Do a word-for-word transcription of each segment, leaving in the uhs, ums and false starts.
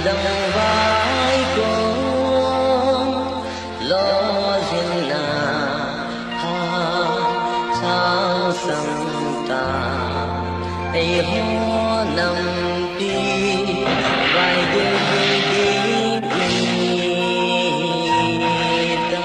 Vai ko lo zin na ha sang sang ta, ei ho nampi vai ding ding ding ta.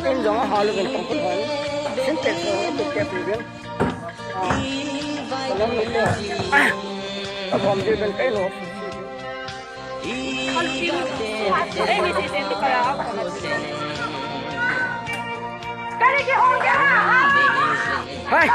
In jong a hal uvin kong put hal. Sintex ho to kep uvin. Ah, salam ni ko. Ah, a bom je ben kai lo. Kari ki ho gaya? Hai.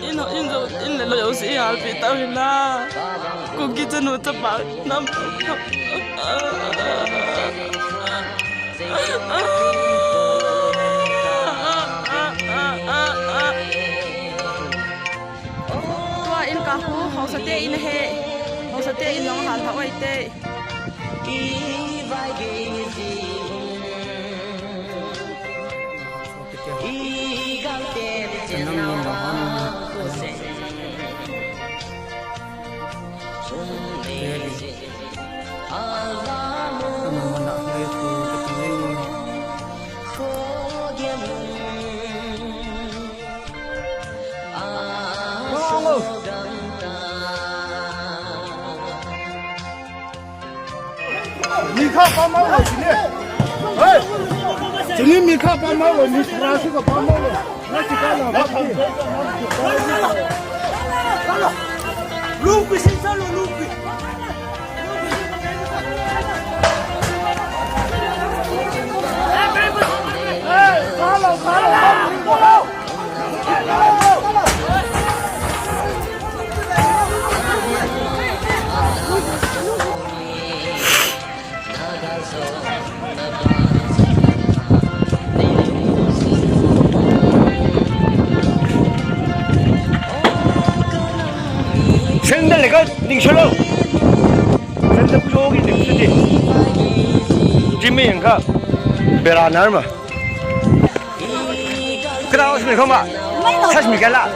Ina, ina, ina lo yo si hal pi ta hila. Kuki chanu chapa nam. Tua in ka hu, haosa te in he. Haosa te in jong hal ha oi te. Mi kha pa mau lo chini. Hey! Chini mi kha pa mau lo, mi kha si ka pa mau lo. Na si ka la pa ki. Lu pi si sa lo, lu pi. Hey, follow, follow, follow. Sandal le ka ding solo. Sandal pujo ki ding siti. Jimmy yang ka. Bera nar ma. Kena usmi koma. Sasmi kala.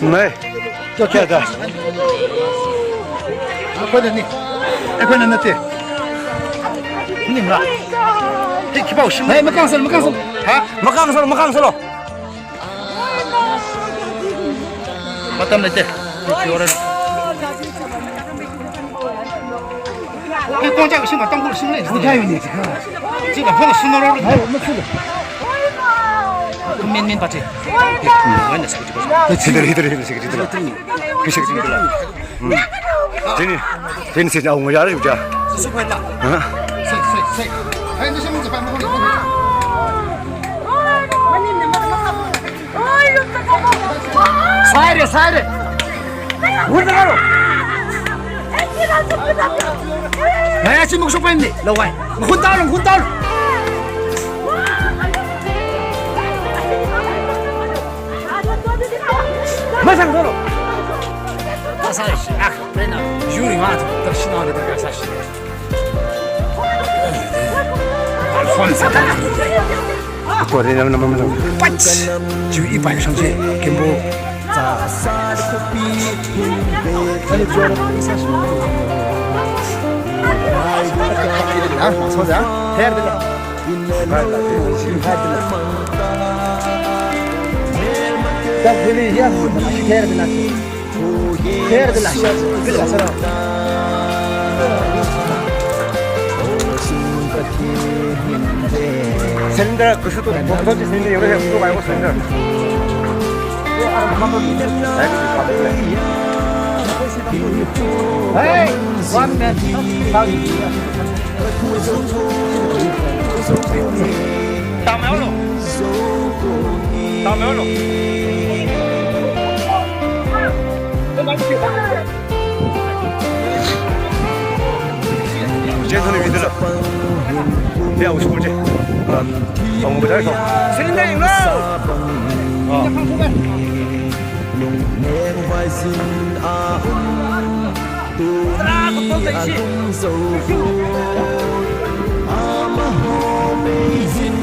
Mai. Kya, kya tha? Koi na nahi. Eh, koi na nahi. Ni ma. Ki, ki pau sim. Hey, makang salo, makang salo. Ha? Makang salo, makang salo. Matam nahi te. Ki ora. Ki kong ja sim, tang ko sim le. Ko ja ni. Ji ka pau sim ro. Hai, ma sim. Main, main party. Hidar, hidar, hidar, hidar, hidar. Hidar, hidar. Hmm. Sini, sini, sini, aung ya, ya. Ha? Sai re, sai re. Hur da ro. Naya si muksu pen ni, lawai. Khun tao lo, khun tao lo. Masang tao lo. Masang, ah, pena. Yuri ma, tarshina de kasas. Alfonso. Ko re nam nam nam. Pach. Ju i pai sang je. Kembo. Sa sa ko pi. Ah, so ja. Her de. Her de. Tak dili ya. Her de. Kher de la, kher de la, sir. Cylinder, kusu to, botol cylinder, yore hai, to kaibo cylinder. Hey, one man. Tao mai lo. Tao mai lo. Jen thani video la. Dia usul je. Ang mo dai ko. Sini dai lo. Ah. Tra ko to dai si. Ama ho mei jin.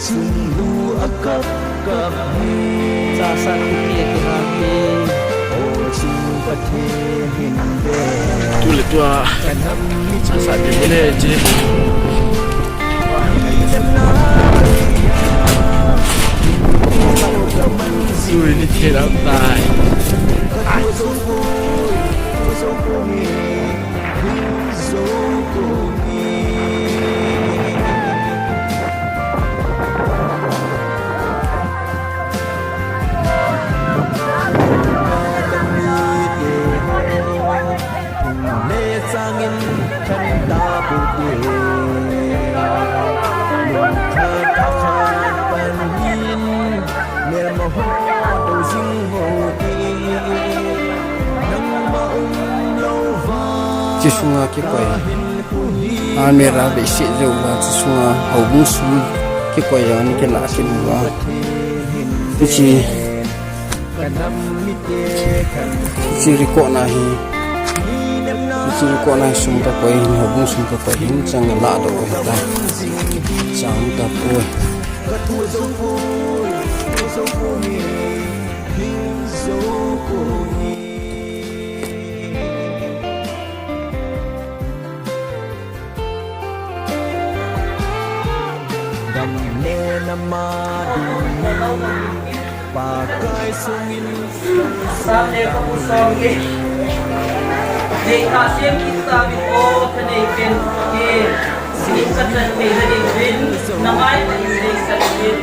Sunglu a kap kap hi. Sa sa kuki a kihati. O chu Pathen hin ve. Tu le tua. Sa sa di mo ne ji. Sui ni thei lam tai. Ai. Chi sunga kikoi. Almirah beiset jou uva, chi sunga houbung sung kikoi jong ana kilah kit uva. Hiche, hiche record na hi, hiche record na hi sum kakoi hin, houbung sum kakoi hin, chang ladoh u hita. Chang tapoi. Gam le nama ding, Pakai sungin. Sam le ka pu som ke. Nei ta sem kit ta bin o thanei pen ke. Sing ka chan ke na ding bin. Na mai ta in dei sa bin.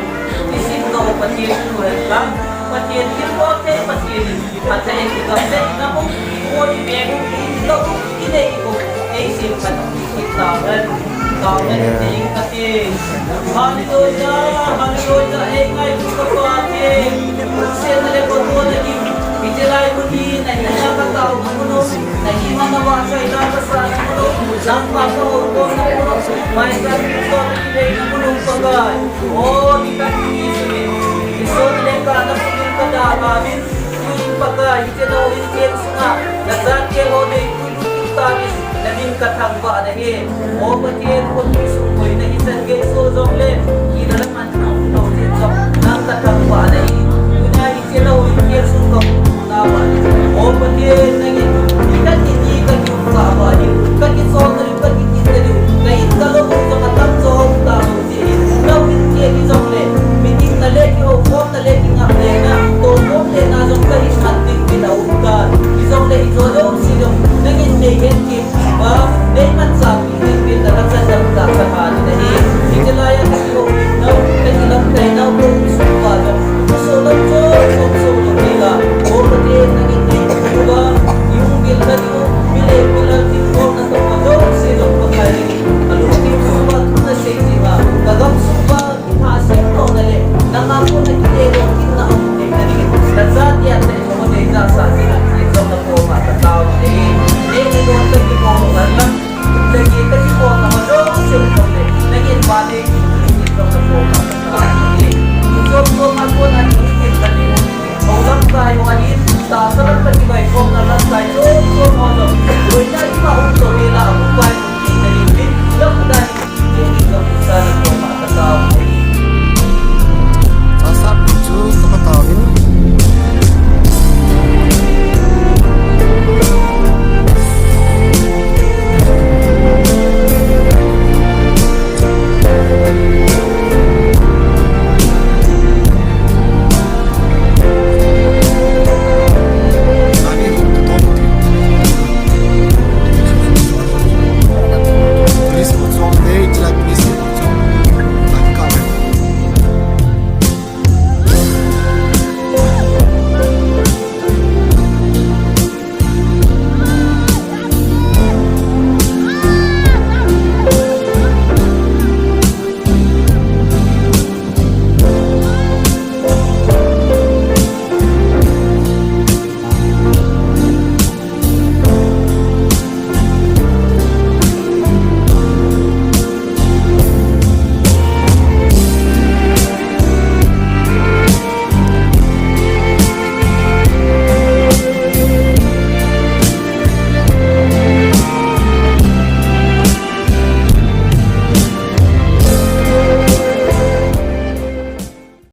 Isin ka o Pathen tu hen ka. Pathen thilbol thei Pathen in. Athei kigam le na um, koi beng um, ka um, inei um, ei sim pat kitau hen, tau hen, ei kati. Hallelujah, hallelujah, ei ngailu ka Pathen. Sena le patona hi, hiche lai mun hi, na hina katao na mun u, na hina na vahchoi na kasa na mun u, nangma kahouto na mun u, mai ka kitona kibei na mun u Pakai. O, ni ka ni sumi, Isona le ka na sumi ka da ka min. Pakai, hiche lou in kem sunga, na chate ho nei pui lut lut ta in, na min ka thangvah na hi. O Pathen, khotui sung koi na hichan gei so jong le, kina la man na um lou jeh jong, nang ka thangvah na hi. Tuna hiche lou in kem sung ka um na vah hi. O Pathen, nangin, ni ka ti ni ka kium ka vah hi. Ka kisol na hi, ka kikit na hi. Ka in ka lou jong a tam jo ta lou. Nau in tia hi jong le, meeting na le kihoukhom na le kingap le na, tokhom le na jong ka hin man ding tin a um tan. Hi jong le hi jo jouse jong, nangin nei het kit uva, nei manchah pi ding tin na ka chan dam ta ka tha ding ahi. Hiche lai a ka kihoulim nau, ka kilamkai nau, ka um sung uva. Nangma kona kile lou, kina um thei nading in, najat a tei ho nei jat sah ding a, nei jong nakoma katao e. Neh le don kakibol, lam le gei kakibol na ho jouse um jongle, nangin vannoi